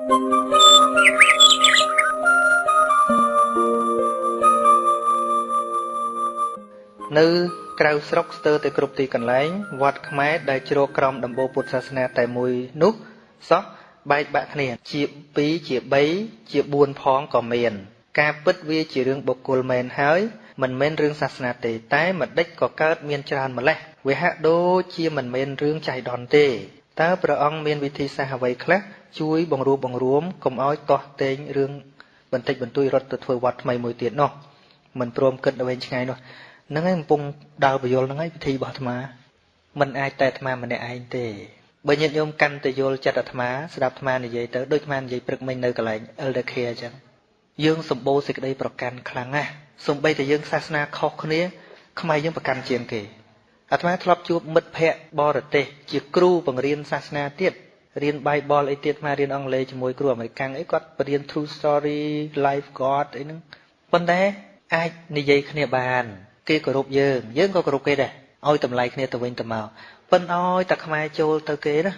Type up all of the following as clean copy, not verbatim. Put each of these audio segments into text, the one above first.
នៅក្រៅស្រុកស្ទើរតែគ្រប់ទីកន្លែងវត្តខ្មែរដែលជ្រកក្រោមដំបូលពុទ្ធសាសនាតែមួយនោះសោះបែកបាក់គ្នាជា2ជា3ជា4ផងក៏មានការពិតវាជារឿងបុគ្គលមែនហើយមិនមែនរឿងសាសនាទេតែម្ដេចក៏កើតមានច្រើនម្លេះវាហាក់ដូចជាមិនមែនរឿងចៃដន្យទេតើព្រះអង្គមានវិធីសាស្ត្រអ្វីខ្លះជួយបង្រួបបង្រួមកុំឲ្យទាស់ទែងរឿងបន្តិចបន្តួចរត់ទៅធ្វើវត្តថ្មីមួយទៀតនោះមិនព្រមគិតដល់វែងឆ្ងាយនោះហ្នឹងឯងកំពុងដើរពយល់ហ្នឹងឯងពិធីរបស់អាត្មាមិនអាចតែអាត្មាម្នាក់ឯងទេបើញាតិញោមកាន់តែយល់ចិត្តអាត្មាស្ដាប់អាត្មានិយាយទៅដូចអាត្មានិយាយព្រឹកមិញនៅកន្លែង Elder Care អញ្ចឹងយើងសម្បូរសេចក្តីប្រកាន់ខ្លាំងណាស់សូម្បីតែយើងសាសនាខុសគ្នាខ្មែរយើងប្រកាន់ជាងគេអាត្មាធ្លាប់ជួបមិត្តភ័ក្តិបរទេសជាគ្រូបង្រៀនសាសនាទៀតរៀន Bible អីទៀតមករៀនអង់គ្លេសជាមួយគ្រូអាមេរិកាំងអីគាត់បរៀន True Story Life God អីហ្នឹងប៉ុន្តែអាចនិយាយគ្នាបានគេគោរពយើងយើងក៏គោរពគេដែរឲ្យតម្លៃគ្នាទៅវិញទៅមកប៉ុន្តែឲ្យតែខ្មែរចូលទៅគេណា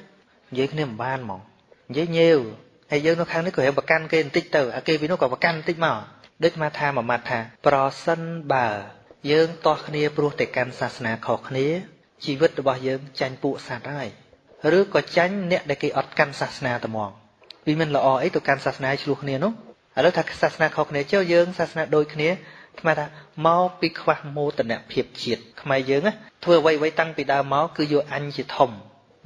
និយាយគ្នាមិនបានហ្មងនិយាយញេវហើយយើងនៅខាងនេះក៏រៀងប្រកាន់គេបន្តិចទៅអាគេពីនោះក៏ប្រកាន់បន្តិចមកដូចមកថាមួយម៉ាត់ថាប្រសិនបើយើងទាស់គ្នាព្រោះតែកាន់សាសនាខុសគ្នាជីវិតរបស់យើងចាញ់ពួកសត្វហើយឬក៏ចាញ់អ្នកដែលគេអត់កាន់សាសនាតែហ្មងវាមិនល្អអីទៅកាន់សាសនាឆ្លោះគ្នានោះឥឡូវថាសាសនាខុសគ្នាចុះយើងសាសនាដូចគ្នាថ្មថាមកពីខ្វះមោទនភាពជាតិខ្មែរយើងធ្វើអ្វីៗតាំងពីដើមមកគឺយកអញជាធំ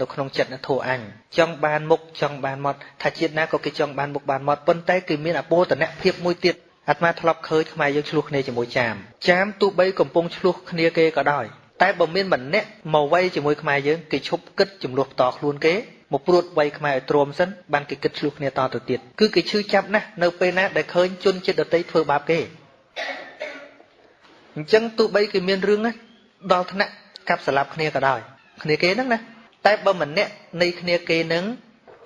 នៅក្នុងចិត្តធัวអញចង់បានមុខចង់បានមាត់ថាជាតិណាក៏គេចង់បានមុខបានមាត់ប៉ុន្តែគឺមានអបោទនភាពមួយទៀតអាត្មាធ្លាប់ឃើញខ្មែរយើងឆ្លោះគ្នាជាមួយចាមចាមទោះបីកំពុងឆ្លោះគ្នាគេក៏ដោយតែបើមានម្នាក់មកវៃជាមួយខ្មែរយើងគេឈប់គិតចំនួនផ្តខ្លួនគេមកព្រួតវៃខ្មែរឲ្យទ្រាំសិនបានគេគិតឆ្លោះគ្នាតទៅទៀតគឺគេឈឺចាប់ណាស់នៅពេលណាដែលឃើញជនជាតិដទៃធ្វើបាបគេអញ្ចឹងទោះបីគេមានរឿងណាដល់ថ្នាក់កាប់សម្លាប់គ្នាក៏ដោយគ្នាគេហ្នឹងណាតែបើម្នាក់នៃគ្នាគេនឹង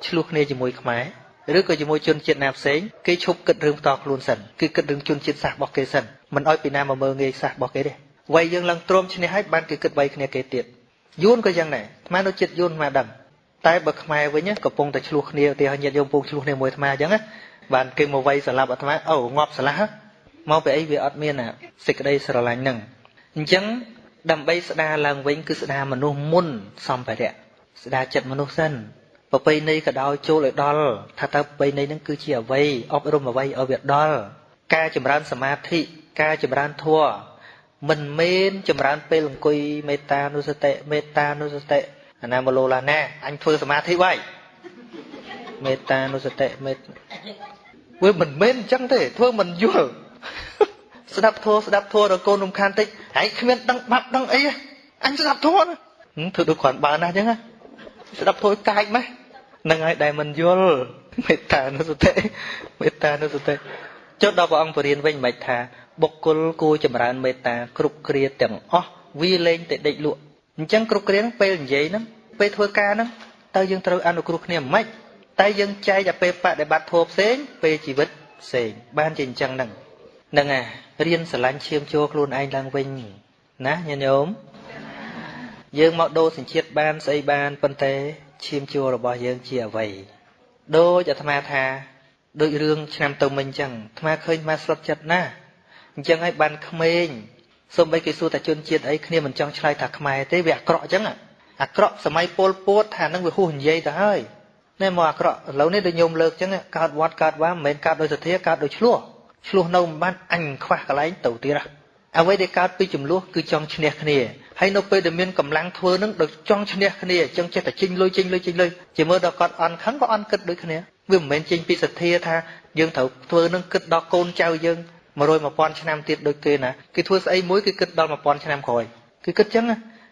ឆ្លោះគ្នាជាមួយខ្មែរឬក៏ជាមួយជនជាតិណាផ្សេងគេឈប់គិតរឿងផ្ទាល់ខ្លួនសិនគឺគិតរឿងជនជាតិសាសរបស់គេសិនមិនឲ្យពីណាមកមើលងាយសាសរបស់គេទេវៃយើងឡើងទ្រាំឈ្នះហើយបានគេគិតវៃគ្នាគេទៀតយួនក៏យ៉ាងដែរអាត្មានៅជាតិយួនអាត្មាដឹងតែបើខ្មែរវិញកំពុងតែឆ្លោះគ្នាឧទាហរណ៍ញាតិញោមពុងឆ្លោះគ្នាមួយអាត្មាអញ្ចឹងណាបានគេមកវៃសម្លាប់អាត្មាអូងាប់ស្រឡះមកពីអីវាអត់មានសេចក្តីស្រឡាញ់ហ្នឹងអញ្ចឹងដើម្បីស្ដារឡើងវិញគឺស្ដារមនុស្សមុនសម្ភារៈស្ដារចិត្តមនុស្សសិនប្រពៃណីក៏ដោយចូលឲ្យដល់ថាតើប្រពៃណីហ្នឹងគឺជាអ្វីអប់រំអ្វីឲ្យវាដល់ការចម្រើនសមាធិការចម្រើនធម៌មិនមែនចម្រើនពេលអង្គុយមេត្តានុសតិមេត្តានុសតិអាណាមលោឡាណាអញធ្វើសមាធិໄວមេត្តានុសតិមេវាមិនមែនអញ្ចឹងទេធ្វើមិនយល់ស្ដាប់ធម៌ស្ដាប់ធម៌ដល់កូនរំខានតិចហើយគ្មានដឹងបាប់ដឹងអីអញស្ដាប់ធម៌ណាធ្វើដូចគ្រាន់បើណាស់អញ្ចឹងណាស្ដាប់ធម៌កាចម៉េះនឹងហើយដែលមិនយល់មេត្តានុសតិមេត្តានុសតិចុះដល់ព្រះអង្គបរិញ្ញាវិញមិនថាបុគ្គលគួរចម្រើនមេត្តាគ្រប់គ្រាទាំងអស់វាលែងតែដេកលក់អញ្ចឹងគ្រប់គ្រាហ្នឹងពេលនិយាយហ្នឹងពេលធ្វើការហ្នឹងតើយើងត្រូវអនុគ្រោះគ្នាមិនតែយើងចែកឲ្យពេលបដិបត្តិធម៌ផ្សេងពេលជីវិតផ្សេងបានជាអញ្ចឹងហ្នឹងហ្នឹងហើយរៀនស្រឡាញ់ឈាមចូលខ្លួនឯងឡើងវិញណាញាតិញោមយើងមកដូរសញ្ជាតិបានស្អីបានប៉ុន្តែឈាមចូលរបស់យើងជាអ្វីដូចអាត្មាថាដូចរឿងឆ្នាំទៅមិញអញ្ចឹងអាត្មាឃើញអាត្មាស្លុតចិត្តណាស់អញ្ចឹងហើយបានក្មេងសូម្បីគេសួរថាជនជាតិអីគ្នាមិនចង់ឆ្លើយថាខ្មែរទេវាអាក្រក់អញ្ចឹងអាក្រក់សម័យពលពតថានឹងវាហួសនិយាយទៅហើយនេះមកអាក្រក់ឥឡូវនេះដូចញោមលើកអញ្ចឹងកើតវត្តកើតវាមិនមែនកើតដោយសទ្ធាកើតដោយឆ្លោះឆ្លោះនៅមិនបានអញខ្វះកន្លែងទៅទៀតអ្វីដែលកើតពីចំនួនគឺចង់ឈ្នះគ្នាហើយនៅពេលដែលមានកម្លាំងធ្វើនឹងដូចចង់ឈ្នះគ្នាអញ្ចឹងចេះតែចេញលុយចេញលុយចេញលុយជាមើលដល់គាត់អន់ខឹងក៏អន់គិតដូចគ្នាវាមិនមែនចេញពីសទ្ធាថាយើងត្រូវធ្វើនឹងគិតដល់កូនចៅយើង100 1000ឆ្នាំទៀតដូចគេណាគេធ្វើស្អីមួយគឺគិតដល់1000ឆ្នាំក្រោយគឺគិតចឹង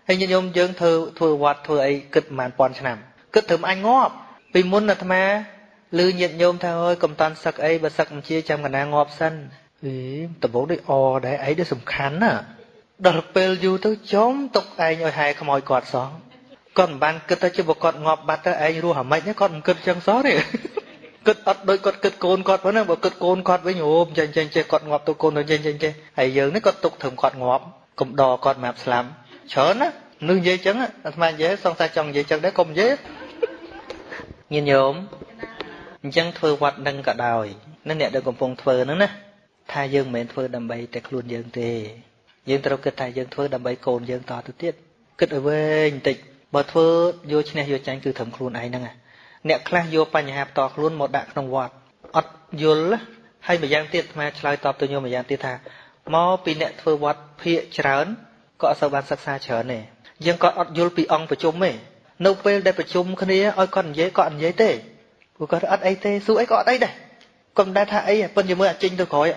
ហើយញាតិញោមយើងធ្វើវត្តធ្វើអីគិតប្រហែល1000ឆ្នាំគិតត្រឹមអញងាប់ពីមុនអាត្មាឮញាតិញោមថាអើយកុំតាន់សឹកអីបើសឹកមិនជាចាំកណាងាប់សិនអីដំបូងដូចអដែរអីដូចសំខាន់ណាដល់ពេលយូរទៅចំទុកឯងឲ្យហែខ្មោចគាត់សោះគាត់មិនបានគិតថាជាបើគាត់ងាប់បាត់ទៅឯងរស់អាម៉េចគាត់មិនគិតចឹងសោះទេគិតអត់ដូចគាត់គិតកូនគាត់ហ្នឹងបើគិតកូនគាត់វិញអូចេញចេញចេះគាត់ងាប់ទៅកូនទៅចេញចេញចេះហើយយើងនេះគាត់ទុកត្រឹមគាត់ងាប់កុំដគាត់មកស្លាប់ច្រើនណានឹងនិយាយចឹងអាត្មានិយាយសង្ស័យចង់និយាយចឹងដែរកុំនិយាយញាតិញោម អញ្ចឹងធ្វើវត្តនឹងក៏ដោយនឹងអ្នកដែលកំពុងធ្វើហ្នឹងណាថាយើងមិនមែនធ្វើដើម្បីតែខ្លួនយើងទេយើងត្រូវគិតថាយើងធ្វើដើម្បីកូនយើងតទៅទៀតគិតឲ្យវែងបន្តិចបើធ្វើយកឈ្នះយកចាញ់គឺត្រឹមខ្លួនឯងហ្នឹងអ្នកខ្លះយកបញ្ហាផ្ទាល់ខ្លួនមកដាក់ក្នុងវត្តអត់យល់ហើយម្យ៉ាងទៀតអាត្មាឆ្លើយតបទៅញោមម្យ៉ាងទៀតថាមកពីអ្នកធ្វើវត្តភាកច្រើនក៏អត់សូវបានសិក្សាច្រើនទេយើងក៏អត់យល់ពីអង្គប្រជុំទេនៅពេលដែលប្រជុំគ្នាឲ្យគាត់និយាយក៏អត់និយាយទេព្រោះគាត់អត់អីទេសួរអីក៏អត់អីដែរគាត់មិនដែលថាអីប៉ុន្តែមើលអាចចេញទៅក្រោយ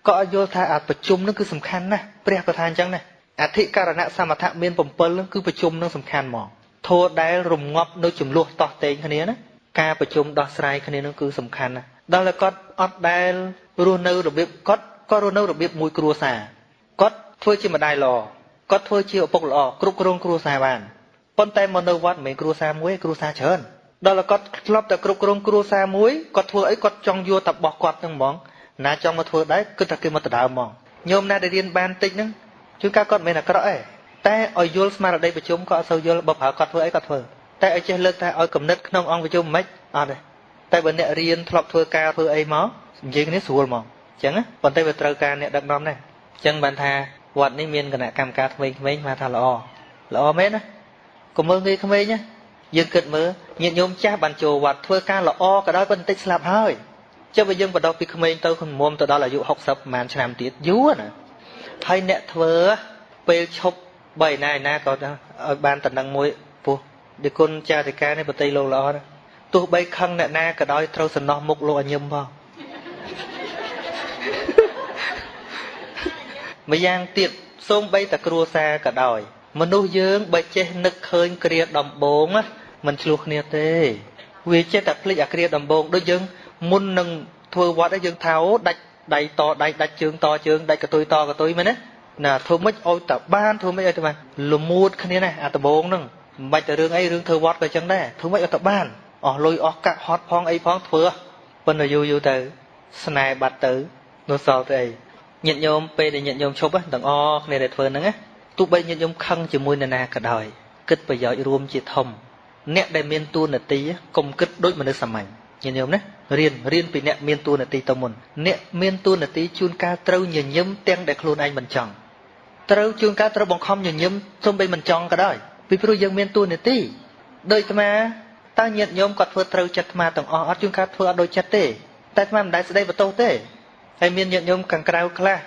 ក៏អត់យល់ថាអាប្រជុំនឹងគឺសំខាន់ណាស់ព្រះក៏ថាអញ្ចឹងណាអធិករណៈសមថៈមាន7នឹងគឺប្រជុំនឹងសំខាន់ហ្មងធម៌ដែលរងាប់នៅចំនួនតោះតេងគ្នាណាការប្រជុំដោះស្រាយគ្នានឹងគឺសំខាន់ណាស់ដល់តែគាត់អត់ដែលរស់នៅរបៀបគាត់ក៏រស់នៅរបៀបមួយគ្រួសារគាត់ធ្វើជាម្ដាយល្អគាត់ធ្វើជាឪពុកល្អគ្រប់គ្រងគ្រួសារបានប៉ុន្តែមកនៅវត្តមិនមែនគ្រួសារមួយគ្រួសារច្រើនដល់តែគាត់ធ្លាប់តែគ្រប់គ្រងគ្រួសារមួយគាត់ធ្វើអីគាត់ចង់យកតែរបស់គាត់ហ្នឹងហ្មងណាចង់មកធ្វើដែរគិតថាគេមកដដើមហ្មងញោមណាដែលរៀនបានតិចហ្នឹងជួនកាលគាត់មិនមែនអាក្រក់ទេតែឲ្យយល់ស្មារតីប្រជុំក៏អត់សូវយល់បើប្រើគាត់ធ្វើអីគាត់ធ្វើតែឲ្យចេះលើកថាឲ្យគំនិតក្នុងអង្គប្រជុំមិនអត់ទេតែបើអ្នករៀនធ្លាប់ធ្វើការធ្វើអីមកនិយាយគ្នាស្រួលហ្មងអញ្ចឹងណាប៉ុន្តែវាត្រូវការអ្នកដឹកនាំដែរអញ្ចឹងបានថាវត្តនេះមានគណៈកម្មការក្មេងៗមកថាល្អល្អមែនណាកុំមើលងាយក្មេងណាយើងគិតមើលញាតិញោមចាស់បានចូលវត្តធ្វើការល្អក៏ដោយប៉ុន្តែតិចស្លាប់ហើយចុះបើយើងបដោះពីក្មេងទៅខំទៅដល់អាយុ60ប្រហែលឆ្នាំទៀតយូរណាហើយអ្នកធ្វើពេលឈប់បីណាឯណាក៏ឲ្យបានតំណែងមួយពោះឌីគុណចារិកានេះបតីលោកល្អណាទោះបីខឹងអ្នកណាក៏ដោយត្រូវសំណោះមុខលោកឲ្យញឹមផងម្យ៉ាងទៀតសូម្បីតែគ្រួសារក៏ដោយមនុស្សយើងបើចេះនឹកឃើញគ្រាដំបូងមិនឆ្លោះគ្នាទេវាចេះតែភ្លេចអាគ្រាដំបូងដូចយើងមុននឹងធ្វើវត្តឯងយើងថាអូដាច់ដៃតដៃដាច់ជើងតជើងដាច់កតុយតកតុយមែនទេណាធ្វើម៉េចឲ្យតែបានធ្វើម៉េចឲ្យតែបានលមួតគ្នាណាអាដំបូងហ្នឹងមិនបាច់តែរឿងអីរឿងធ្វើវត្តក៏ចឹងដែរធ្វើម៉េចឲ្យតែបានអស់លុយអស់កាក់ហត់ផងអីផងធ្វើប៉ុន្តែយូរយូរទៅស្នេហ៍បាត់ទៅនោះសល់ទៅអីញាតិញោមពេលដែលញាតិញោមឈប់ទាំងអស់គ្នាដែលធ្វើហ្នឹងណាទោះបីញាតិញោមខឹងជាមួយនរណាក៏ដោយគិតប្រយោជន៍រួមជាធំអ្នកដែលមានតួនាទីកុំគិតដូចមនុស្សសាមញ្ញញាតិញោមណារៀនពីអ្នកមានតួនាទីទៅមុនអ្នកមានតួនាទីជួនកាលត្រូវញញឹមទាំងដែលខ្លួនឯងមិនចង់ត្រូវជួនកាលត្រូវបង្ខំញញឹមសូម្បីមិនចង់ក៏ដោយពីព្រោះយើងមានតួនាទីដូចអាត្មាតើញាតិញោមគាត់ធ្វើត្រូវចិត្តអាត្មាទាំងអស់អត់ជួនកាលធ្វើអត់ដូចចិត្តទេតែអាត្មាមិនដែលស្ដីបន្ទោសទេហើយមានញាតិញោមខាងក្រៅខ្លះ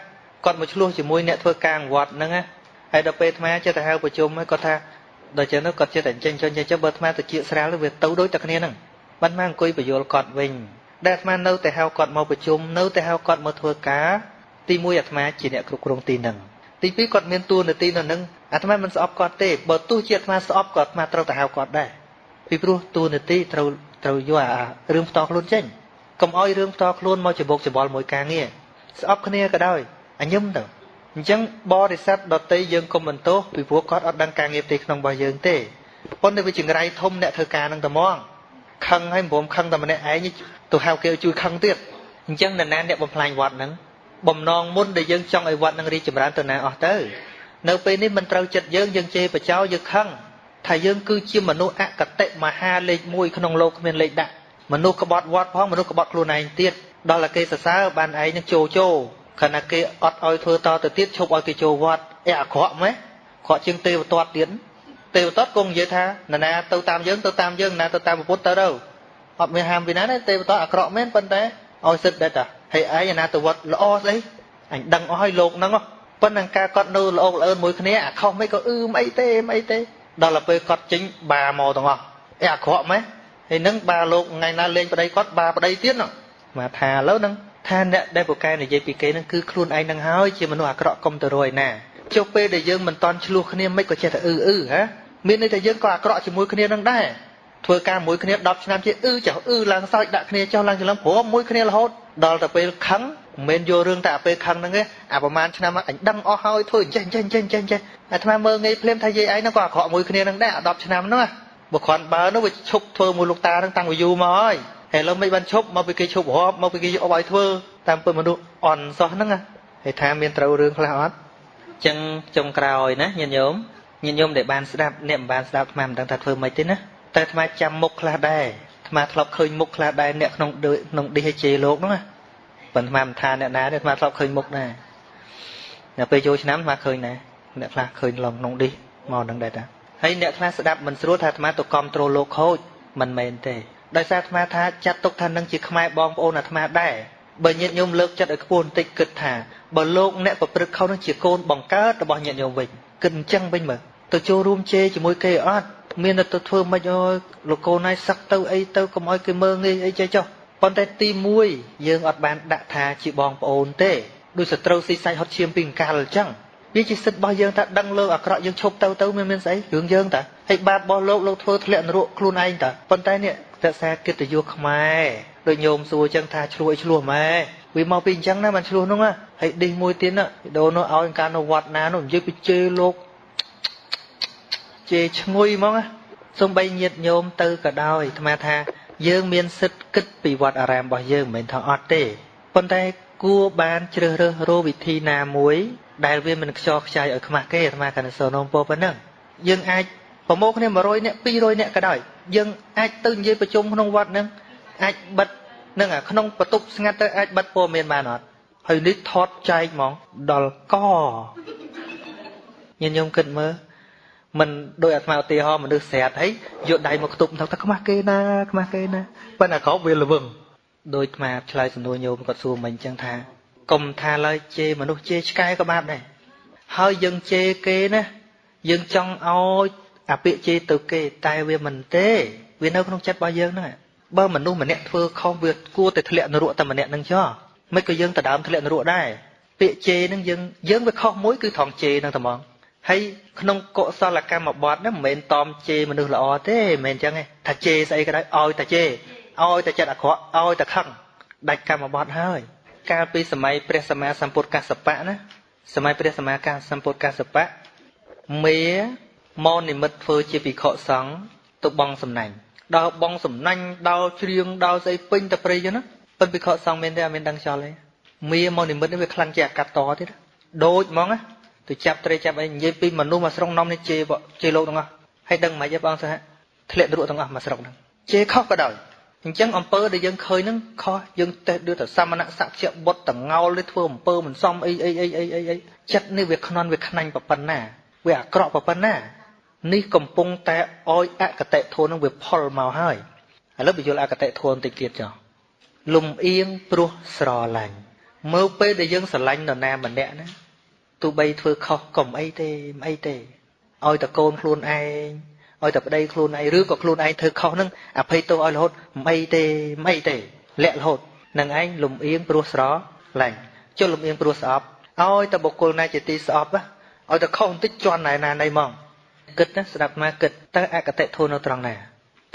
គាត់មកឆ្លោះជាមួយអ្នកធ្វើការវត្តហ្នឹងណាហើយដល់ពេលអាត្មាចេះតែហៅប្រជុំហើយគាត់ថាដល់ចឹងទៅគាត់ចេះតែចេញចេញចេះបើអាត្មាទៅជាស្រាលវាទៅដូចតែគ្នាហ្នឹងបានមកអង្គុយបញ្យល់គាត់វិញដែលអាត្មានៅតែហៅគាត់មកប្រជុំនៅតែហៅគាត់មកធ្វើការទី1អាត្មាជាអ្នកគ្រប់គ្រងទីហ្នឹងទី2គាត់មានតួនាទីនៅហ្នឹងអាត្មាមិនស្អប់គាត់ទេបើទោះជាអាត្មាស្អប់ក៏អាត្មាត្រូវតែហៅគាត់ដែរពីព្រោះតួនាទីត្រូវយកអារឿងផ្ទាល់ខ្លួនចេញកុំឲ្យរឿងផ្ទាល់ខ្លួនមកច្បោកច្បល់មួយការងារស្អប់គ្នាក៏ដោយអញឹមទៅអញ្ចឹងបរិស័ទដតីយើងកុំបន្ទោសពីព្រោះគាត់អត់ដឹងការងារផ្ទៃក្នុងរបស់យើងទេប៉ុន្តែវាចង្រៃធំអ្នកធ្វើការហ្នឹងតែហ្មងខឹងហើយមិនព្រមខឹងតែម្នាក់ឯងទៅហៅគេឲ្យជួយខឹងទៀតអញ្ចឹងនរណាអ្នកបំផ្លាញវត្តហ្នឹងបំណងមុនដែលយើងចង់ឲ្យវត្តហ្នឹងរីកចម្រើនទៅណាអស់ទៅនៅពេលនេះមិនត្រូវចិត្តយើងយើងជេរបចោយើងខឹងថាយើងគឺជាមនុស្សអកតេមហាលេខ1ក្នុងលោកគ្មានលេខដាក់មនុស្សក្បត់វត្តផងមនុស្សក្បត់ខ្លួនឯងទៀតដល់តែគេសរសើរបានឯងនឹងចូលខណៈគេអត់ឲ្យធ្វើតទៅទៀតឈប់ឲ្យគេចូលវត្តអេអាក្រក់ម៉េះក្រក់ជាងទេវទត្តទៀតទេវទត្តគង់និយាយថានរណាទៅតាមយើងទៅតាមយើងណាទៅតាមពុទ្ធទៅទៅអត់មានហាមពីណាទេទេវទត្តអាក្រក់មែនប៉ុន្តែឲ្យសិទ្ធដែរតាហើយឯងណាទៅវត្តល្អស្អីអញដឹងអស់ហើយលោកហ្នឹងប៉ុន្តែការគាត់នៅល្អល្អឿនមួយគ្នាអាខុសមិនក៏អឺមិនអីទេមិនអីទេដល់ទៅពេលគាត់ចេញបាមកទាំងអស់អេអាក្រក់ម៉េះហើយនឹងបាលោកថ្ងៃណាលេងប្តីគាត់បាប្តីទៀតមកថាឥឡូវហ្នឹងថាអ្នកដែលពូកែនិយាយពីគេហ្នឹងគឺខ្លួនឯងហ្នឹងហើយជាមនុស្សអាក្រក់កុំទៅរយណាចុះពេលដែលយើងមិនតន់ឆ្លោះគ្នាមិនក៏ចេះតែអឺអឺហ៎មានន័យថាយើងក៏អាក្រក់ជាមួយគ្នានឹងដែរធ្វើការមួយគ្នា10ឆ្នាំជាអឺចុះអឺឡើងសើចដាក់គ្នាចុះឡើងច្រឡំព្រមមួយគ្នារហូតដល់ទៅពេលខឹងមិនមែនយករឿងតែអាពេលខឹងហ្នឹងទេអាប្រហែលឆ្នាំអញដឹងអស់ហើយធ្វើអញ្ចេះអញ្ចេះអញ្ចេះអញ្ចេះអាត្មាមើលងាយភ្លាមថាយាយឯងហ្នឹងក៏អាក្រក់មួយគ្នានឹងដែរអា10ឆ្នាំហ្នឹងបើគ្រាន់បើនោះវាឈប់ធ្វើមួយលោកតាហ្នឹងតាំងពីយូរមកហើយហើយឥឡូវមិនបានឈប់មកពីគេឈប់រាប់មកពីគេអបឲ្យធ្វើតាមពិតមនុស្សអន់សោះហ្នឹងហើយថាមានត្រូវរឿងខ្លះអត់ចឹងចុងក្រោយណាញាតិញោមញាតិញោមដែលបានស្ដាប់អ្នកមិនបានស្ដាប់អាត្មាមិនដឹងថាធ្វើម៉េចទេណាតែអាត្មាចាំមុខខ្លះដែរ អាត្មាធ្លាប់ឃើញមុខខ្លះដែរអ្នកក្នុងក្នុង DHJ លោកហ្នឹងណាប៉ុន្តែអាត្មាមិនថាអ្នកណាទេអាត្មាធ្លាប់ឃើញមុខដែរដល់ពេលចូលឆ្នាំអាត្មាឃើញដែរអ្នកខ្លះឃើញឡងក្នុងឌីមកនឹងដែរតាហើយអ្នកខ្លះស្ដាប់មិនស្រួលថាអាត្មាទៅគ្រប់គ្រងលោកខូចមិនមែនទេដោយសារអាត្មាថាចាត់ទុកថានឹងជាខ្មែរបងប្អូនអាត្មាដែរបើញាតិញោមលើកចិត្តឲ្យខ្ពស់បន្តិចគិតថាបើលោកអ្នកប្រព្រឹត្តខុសនឹងជាកូនបង្កើតរបស់ញាតិញោមវិញគិតអញ្ចឹងវិញមើលទៅចូលរួមជេរជាមួយគេអត់មានទៅធ្វើមិនអើយលោកកូនឯងសឹកទៅអីទៅកុំឲ្យគេមើលងាយអីចេះចុះប៉ុន្តែទី1យើងអត់បានដាក់ថាជាបងប្អូនទេដូចសត្រូវស៊ីសាច់ហត់ឈាមពីអង្កាលអញ្ចឹងវាជាសិទ្ធិរបស់យើងថាដឹងលើអាក្រក់យើងឈប់ទៅទៅមានស្អីរឿងយើងតាហើយបាបរបស់លោកលោកធ្វើធ្លាក់នរកខ្លួនឯងតាប៉ុន្តែនេះរក្សាកិត្តិយសខ្មែរដូចញោមសួរអញ្ចឹងថាឆ្លោះអីឆ្លោះម៉ែវាមកពីអញ្ចឹងណាបានឆ្លោះនោះណាហើយឌីសមួយទៀតណាដូននោះឲ្យការនៅវត្តណានោះនិយាយពីជេរលោកជេរឈ្ងុយហ្មងណាសំបីញាតញោមទៅក៏ដោយអាត្មាថាយើងមានសិទ្ធិគិតពីវត្តអារាមរបស់យើងមិនមែនថាអត់ទេប៉ុន្តែគួរបានជ្រើសរើសរកវិធីណាមួយដែលវាមិនខ្ចោខ្ចាយឲ្យខ្មាស់គេអាត្មាកណ្សនោមពោប៉ុណ្ណឹងយើងអាចប្រមូលគ្នា100នាក់200នាក់ក៏ដោយយើងអាចទៅនិយាយប្រជុំក្នុងវត្តហ្នឹងអាចបិទនឹងក្នុងបន្ទប់ស្ងាត់ទៅអាចបិទព័ត៌មានបានអត់ហើយនេះថតចែកហ្មងដល់កញាតិញោមគិតមើលមិនដោយអាត្មាឧទាហរណ៍មនុស្សស្រាតហើយយកដៃមកខ្ទប់ថាខ្មាស់គេណាខ្មាស់គេណាប៉ុន្តែក្រោបវាល្វឹងដោយអាត្មាឆ្លើយសំណួរញោមគាត់សួរមិញអញ្ចឹងថាកុំថាឡើយជេរមនុស្សជេរឆ្កែក៏បាបដែរហើយយើងជេរគេណាយើងចង់ឲ្យអាពាក្យជេរទៅគេតែវាមិនទេវានៅក្នុងចិត្តរបស់យើងហ្នឹងបើមនុស្សម្នាក់ធ្វើខុសវាគួរតែធ្លាក់នរកតែម្នាក់ហ្នឹងចុះមិនក៏យើងទៅដើមធ្លាក់នរកដែរពាក្យជេរហ្នឹងយើងវាខុសមួយគឺត្រង់ជេរហ្នឹងតែហ្មងហើយក្នុងកុសលកម្មបត្តិហ្នឹងមិនមែនតមជេរមនុស្សល្អទេមិនមែនអញ្ចឹងទេថាជេរស្អីក៏ដោយឲ្យតែជេរឲ្យតែចិត្តអាក្រក់ឲ្យតែខឹងដាច់កម្មបត្តិហើយកាលពីសម័យព្រះសម្មាសម្ពុទ្ធកស្សបៈណាសម័យព្រះសម្មាសម្ពុទ្ធកស្សបៈមេមកនិមិត្តធ្វើជាភិក្ខុសង្ឃទៅបងសំណាញ់ដល់បងសំណាញ់ដល់ច្រៀងដល់ស្អីពេញតែព្រៃចឹងណាប៉ុន្តែភិក្ខុសង្ឃមានទេអត់មានដឹងចោលទេមេមកនិមិត្តនេះវាខ្លាំងជាអាកាត់តទៀតដូចហ្មងណាទៅចាប់ត្រីចាប់អីនិយាយពីមនុស្សមកស្រុកនំនេះជេរលោកទាំងអស់ហើយដឹងមិនទេបងសហធ្លាក់នរកទាំងអស់មកស្រុកហ្នឹងជេរខុសក៏ដោយអញ្ចឹងអំពើដែលយើងឃើញហ្នឹងខុសយើងទេដូចតែសមណៈសក្យបុត្រតងោលនេះធ្វើអំពើមិនសមអីអីអីអីអីចិត្តនេះវាខ្នន់វាខ្នាញ់ប៉ុណ្ណាវាអាក្រក់ប៉ុណ្ណានេះកំពុងតែឲ្យអកតេធម៌នឹងវាផលមកហើយឥឡូវបញ្យល់អកតេធម៌បន្តិចទៀតចុះលំអៀងព្រោះស្រឡាញ់មើលពេលដែលយើងស្រឡាញ់នរណាម្នាក់ណាទោះបីធ្វើខុសកុំអីទេមិនអីទេឲ្យតែកូនខ្លួនឯងឲ្យតែប្តីខ្លួនឯងឬក៏ខ្លួនឯងធ្វើខុសនឹងអភ័យទោសឲ្យរហូតមិនអីទេមិនអីទេលាក់រហូតនឹងឯងលំអៀងព្រោះស្រឡាញ់ចុះលំអៀងព្រោះស្អប់ឲ្យតែបុគ្គលណាជាទីស្អប់ឲ្យតែខុសបន្តិចជន់ណែណាណីហ្មងគិតណាស្ដាប់មកគិតតើអកតេធម៌នៅត្រង់ណា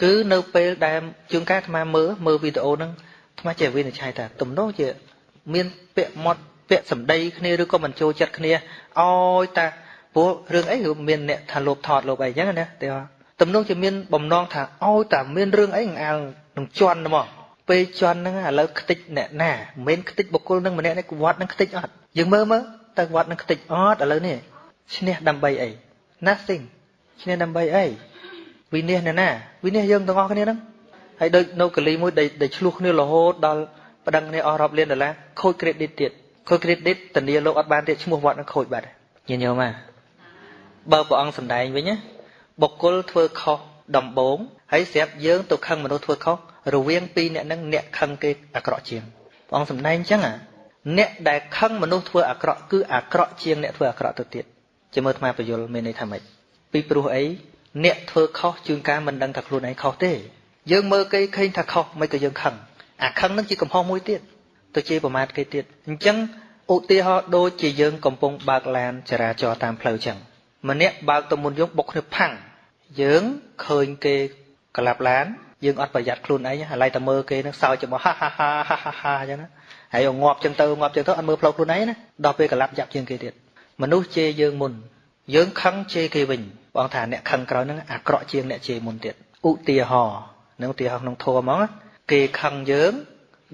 គឺនៅពេលដែលជួនកាលអាត្មាមើលវីដេអូហ្នឹងអាត្មាចេះវិនិច្ឆ័យថាទំនងជាមានពាក្យមាត់ពាក្យសម្ដីគ្នាឬក៏មិនចូលចិត្តគ្នាឲ្យតាព្រោះរឿងអីគឺមានអ្នកថាលោភថតលោភអីចឹងណាទេទំនងជាមានបំណងថាឲ្យតាមានរឿងអីអើនឹងជន់ហ្មងពេលជន់ហ្នឹងឥឡូវខ្ទេចអ្នកណាមិនមែនខ្ទេចបុគ្គលនឹងម្នាក់នេះវត្តនឹងខ្ទេចអត់យើងមើលមើលតើវត្តនឹងខ្ទេចអត់ឥឡូវនេះឈ្នះដើម្បីអី nothing ឈ្នះដើម្បីអីវិនិច្ឆ័យអ្នកណាវិនិច្ឆ័យយើងទាំងអស់គ្នាហ្នឹងហើយដូចនៅកលីមួយដែលឆ្លោះគ្នារហូតដល់ប្តឹងគ្នាអស់រាប់លានដុល្លារខូច credit ទៀតខូច credit ធានាលោកអត់បានទៀតឈ្មោះវត្តនឹងខូចបាត់ញញោមបើព្រះអង្គសម្ដែងវិញណាបុគ្គលធ្វើខុសដំបូងហើយស្រាប់យើងទៅខឹងមនុស្សធ្វើខុសរវាងពីរអ្នកហ្នឹងអ្នកខឹងគេអាក្រក់ជាងព្រះអង្គសម្ដែងអញ្ចឹងអ្នកដែលខឹងមនុស្សធ្វើអាក្រក់គឺអាក្រក់ជាងអ្នកធ្វើអាក្រក់ទៅទៀតជាមើលអាត្មាបញ្យល់មានន័យថាម៉េចពីព្រោះអីអ្នកធ្វើខុសជួនកាលមិនដឹងថាខ្លួនឯងខុសទេយើងមើលគេឃើញថាខុសមិនក៏យើងខឹងអាខឹងនឹងជាកំហុសមួយទៀតទៅជាប្រមាថគេទៀតអញ្ចឹងឧទាហរណ៍ដូចជាយើងកំពុងបើកឡានចរាចរណ៍តាមផ្លូវចឹងម្នាក់បើកទៅមុនយើងបុកគ្នាផាំងយើងឃើញគេក្លាប់ឡានយើងអត់ប្រយ័ត្នខ្លួនឯងឥឡូវតែមើលគេនឹងសើចចំហាហាហាហាហាអញ្ចឹងណាហើយងាប់ចឹងទៅងាប់ចឹងទៅអត់មើលផ្លូវខ្លួនឯងណាដល់ពេលក្លាប់យ៉ាប់ជាងគេទៀតមនុស្សជេរយើងមុនយើងខឹងជេរគេវិញបងថាអ្នកខឹងក្រោយហ្នឹងអាក្រក់ជាងអ្នកជេរមុនទៀតឧទាហរណ៍នឹងឧទាហរណ៍ក្នុងធម៌ហ្មងគេខឹងយើង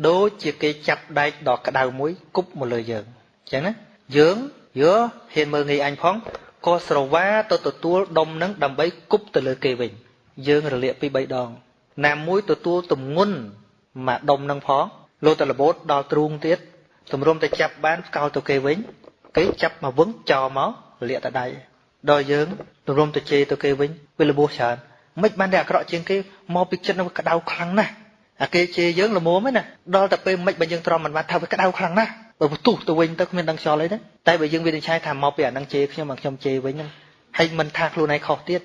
ដូចជាគេចាប់ដែកដ៏ក្តៅមួយគប់មកលើយើងអញ្ចឹងណាយើងយើហ៊ានមើលងាយអញផងក៏ស្រវាទៅទទួលដុំនឹងដើម្បីគប់ទៅលើគេវិញយើងរលាកពី3ដង ណាមួយទទួលទំងន់មួយដុំនឹងផងលោតរបូតដល់ទ្រូងទៀតទម្រាំតែចាប់បានស្កោលទៅគេវិញគេចាប់មកវឹងចោលមកលាក់តដៃដល់យើងទម្រាំទៅជេរទៅគេវិញវារបួសច្រើនមិនបានតែអាក្រក់ជាងគេមកពីចិត្តនឹងក្តៅខ្លាំងណាស់អាគេជេរយើងល្មមឯណាដល់តែពេលមិនបើយើងទ្រាំមិនបានថាវាក្តៅខ្លាំងណាស់បើផ្ទុះទៅវិញទៅគ្មានដឹងខ្យល់អីទេតែបើយើងវិនិច្ឆ័យថាមកពីអានឹងជេរខ្ញុំអាខ្ញុំជេរវិញហ្នឹងហើយមិនថាខ្លួនឯងខុសទៀត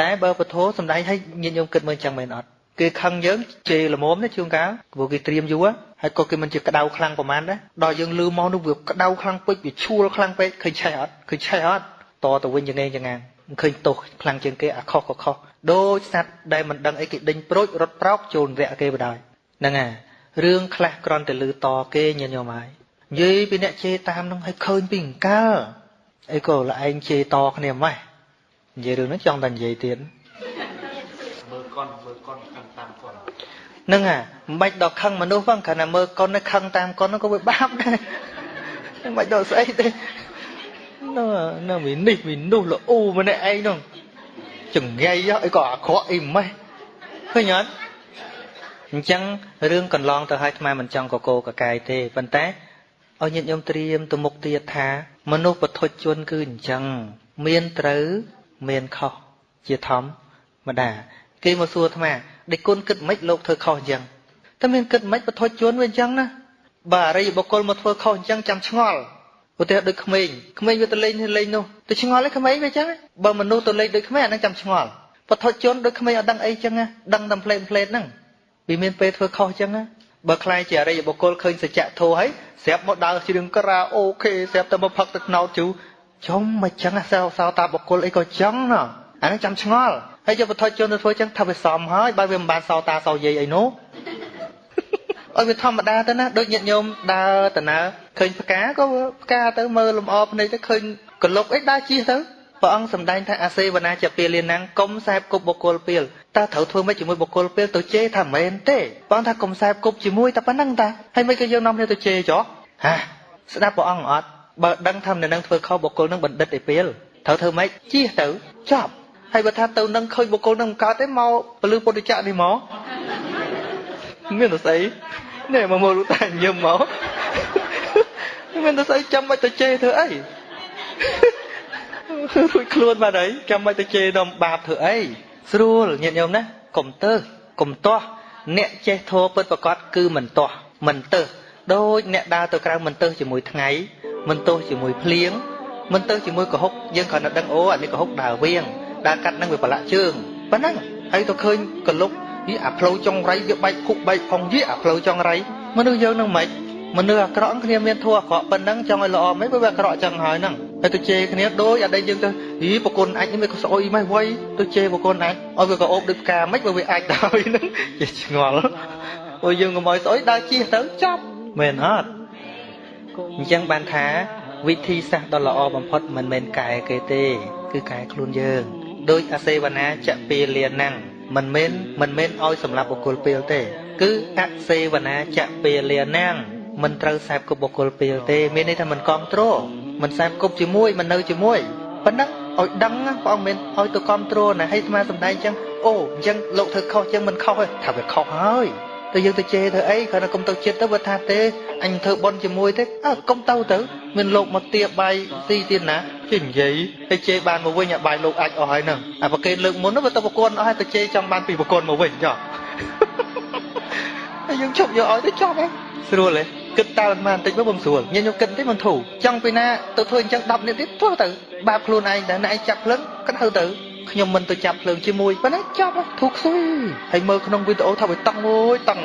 តែបើពធសំដែងឲ្យញាតិញោមគិតមើលចឹងមែនអត់គេខឹងយើងជេរល្មមទេជួនកាលព្រោះគេត្រៀមយូរហើយក៏គេមិនជាក្តៅខ្លាំងប្រហែលដែរដល់យើងលឺមកនោះវាក្តៅខ្លាំងពេកវាឈួលខ្លាំងពេកឃើញឆេះអត់ឃើញឆេះអត់តទៅវិញចងេងចងាងមិនឃើញទោសខ្លាំងជាងគេអាខុសក៏ខុសដូចសត្វដែលមិនដឹងអីគេដេញប្រូចរត់ប្រោកចូលវគ្គគេបណ្ដោយហ្នឹងហើយរឿងខ្លះគ្រាន់តែលឺតគេញាតិញោមហើយនិយាយពីអ្នកជេរតាមនឹងឲ្យឃើញពីអង្កលអីក៏ល្អឯងជេរតគ្នាម៉េះនិយាយរឿងហ្នឹងចង់តែនិយាយទៀតមើលកុនមើលកុនខឹងតាមកុនហ្នឹងហើយមិនបាច់ដល់ខឹងមនុស្សផងគ្រាន់តែមើលកុនខឹងតាមកុនហ្នឹងក៏វាបាបដែរមិនបាច់ដល់ស្អីទេនៅមីនេះមីនោះល្អូម្នាក់ឯងហ្នឹងចង្អៃអីក៏អាក្រក់អីម៉េះឃើញអត់អញ្ចឹងរឿងកន្លងទៅឲ្យអាត្មាមិនចង់កកកកាយទេប៉ុន្តែឲ្យញាតិញោមត្រៀមទៅមុខទៀតថាមនុស្សពុទ្ធជនគឺអញ្ចឹងមានត្រូវមានខុសជាធម្មតាគេមកសួរអាត្មាដេចគុណគិតម៉េចលោកធ្វើខុសអញ្ចឹងតែមានគិតម៉េចពុទ្ធជនវាអញ្ចឹងណាបើអរិយបុគ្គលមកធ្វើខុសអញ្ចឹងចាំឆ្ងល់ឧទាហរណ៍ដូចក្មេងក្មេងវាទៅលេងនេះលេងនោះទៅឆ្ងល់ឯងក្មេងវាអញ្ចឹងបើមនុស្សទៅលេងដូចក្មេងអាហ្នឹងចាំឆ្ងល់ពុទ្ធជនដូចក្មេងអត់ដឹងអីអញ្ចឹងណាដឹងតែផ្លេតផ្លេតហ្នឹងវាមានពេលធ្វើខុសអញ្ចឹងណាបើខ្លាយជាអរិយបុគ្គលឃើញសច្ចធម៌ហើយស្រាប់មកដើរជ្រៀងក្រាអូខេស្រាប់តែមកផឹកទឹកត្នោតជូចំមិនចឹងសោសោតាបុគ្គលអីក៏ចឹងណោះអាហ្នឹងចាំឆ្ងល់ហើយយកពុទ្ធជនទៅធ្វើចឹងថាវាសមហើយបើវាមិនបានសោតាសោយាយអីនោះឲ្យវាធម្មតាទៅណាដូចញាតិញោមដើរទៅណាឃើញផ្កាក៏ផ្កាទៅមើលលំអភ្នែកទៅឃើញកលុកអីដើរជិះទៅព្រះអង្គសម្ដែងថាអាសេវនាជាពាលាណាំងកុំសែបគប់បុគ្គលពាលតើត្រូវធ្វើម៉េចជាមួយបុគ្គលពាលទៅជេរថាមែនទេព្រះអង្គថាកុំសែបគប់ជាមួយតែប៉ុណ្្នឹងតាហើយមិនក៏យើងនាំគ្នាទៅជេរចុះហាស្ដាប់ព្រះអង្គអត់បើដឹងថានៅនឹងធ្វើខុសបុគ្គលនឹងបណ្ឌិតឯពាលត្រូវធ្វើម៉េចជិះទៅចប់ហើយបើថាទៅនឹងឃើញបុគ្គលនឹងមិនកើតទេមកពលឺពុទ្ធចក្រនេះមកមានទៅស្អីនេះមកមកលោកតាញឹមមកមានទៅស្អីចាំបាច់ទៅជេរធ្វើអីរួចខ្លួនបាត់ហើយចាំបាច់ទៅជេរដល់បាបធ្វើអីស្រួលញាតិញោមណាកុំទៅកុំទាស់អ្នកចេះធម៌ពិតប្រាកដគឺមិនទាស់មិនទៅដូចអ្នកដើរទៅក្រៅមិនទៅជាមួយថ្ងៃមិនទៅជាមួយភ្លៀងមិនទៅជាមួយកុហកយើងគ្រាន់តែដឹងអូអានេះកុហកដើរវៀងដើរកាត់នឹងវាប្រឡាក់ជើងប៉ុណ្ណឹងហើយទៅឃើញកលុកយីអាផ្លូវចុងរៃវាបែកភុកបែកផងយីអាផ្លូវចុងរៃមនុស្សយើងនឹងមិនមនុស្សអាក្រក់គ្នាមានធម៌អាក្រក់ប៉ុណ្ណឹងចង់ឲ្យល្អមិនវាអាក្រក់ចឹងហើយហ្នឹងហើយទៅជេរគ្នាដូចអាដីយើងទៅយីប្រគុណអាចនេះវាក៏ស្អុយម៉េះវៃទៅជេរប្រគុណអាចឲ្យវាក៏អូបដូចផ្កាមិនបើវាអាចដល់ហ្នឹងជាឆ្ងល់ព្រោះយើងកុំឲ្យស្អុយដើរជិះទៅចប់មែនអត់អញ្ចឹងបានថាវិធីសាស្ត្រដ៏ល្អបំផុតមិនមែនកែគេទេគឺកែខ្លួនយើងដូចអាសេវនាចពាលាណាំងមិនមែនឲ្យសម្រាប់បុគ្គលពេលទេគឺអសេវនាចពាលាណាំងមិនត្រូវសែបគប់បុគ្គលពេលទេមានន័យថាមិនគ្រប់គ្រងមិនសែបគប់ជាមួយមិននៅជាមួយប៉ុណ្ណឹងឲ្យដឹងព្រះអង្គមិនឲ្យទៅគ្រប់គ្រងណាឲ្យអាត្មាសំដែងអញ្ចឹងអូអញ្ចឹងលោកធ្វើខុសអញ្ចឹងមិនខុសទេថាវាខុសហើយទៅយើងទៅជេរធ្វើអីគ្រាន់តែកុំទៅចិត្តទៅបើថាទេអញធ្វើបុណ្យជាមួយទេអើកុំទៅទៅមានលោកមកទាបាយស៊ីទៀតណាជិះនិយាយទៅជេរបានមកវិញអាបាយលោកអាចអស់ហើយហ្នឹងអាប្រគេនលើកមុនទៅប្រគន់អស់ហើយទៅជេរចង់បានពីប្រគន់មកវិញចុះហើយយើងជប់យកឲ្យទៅចប់ហើយស្រួលទេគិតតើមិនបន្តិចមកបំស្រួលញញគិតតិចមិនធូរចង់ពីណាទៅធ្វើអញ្ចឹង10នាទីធ្វើទៅបាបខ្លួនឯងតែឯងចាប់ភ្លើងក្តៅទៅខ្ញុំមិនទៅចាប់ភ្លើងជាមួយប៉ុណ្ណាចប់ធូរខ្សុយហើយមើលក្នុងវីដេអូថាវាតឹងអូយតឹង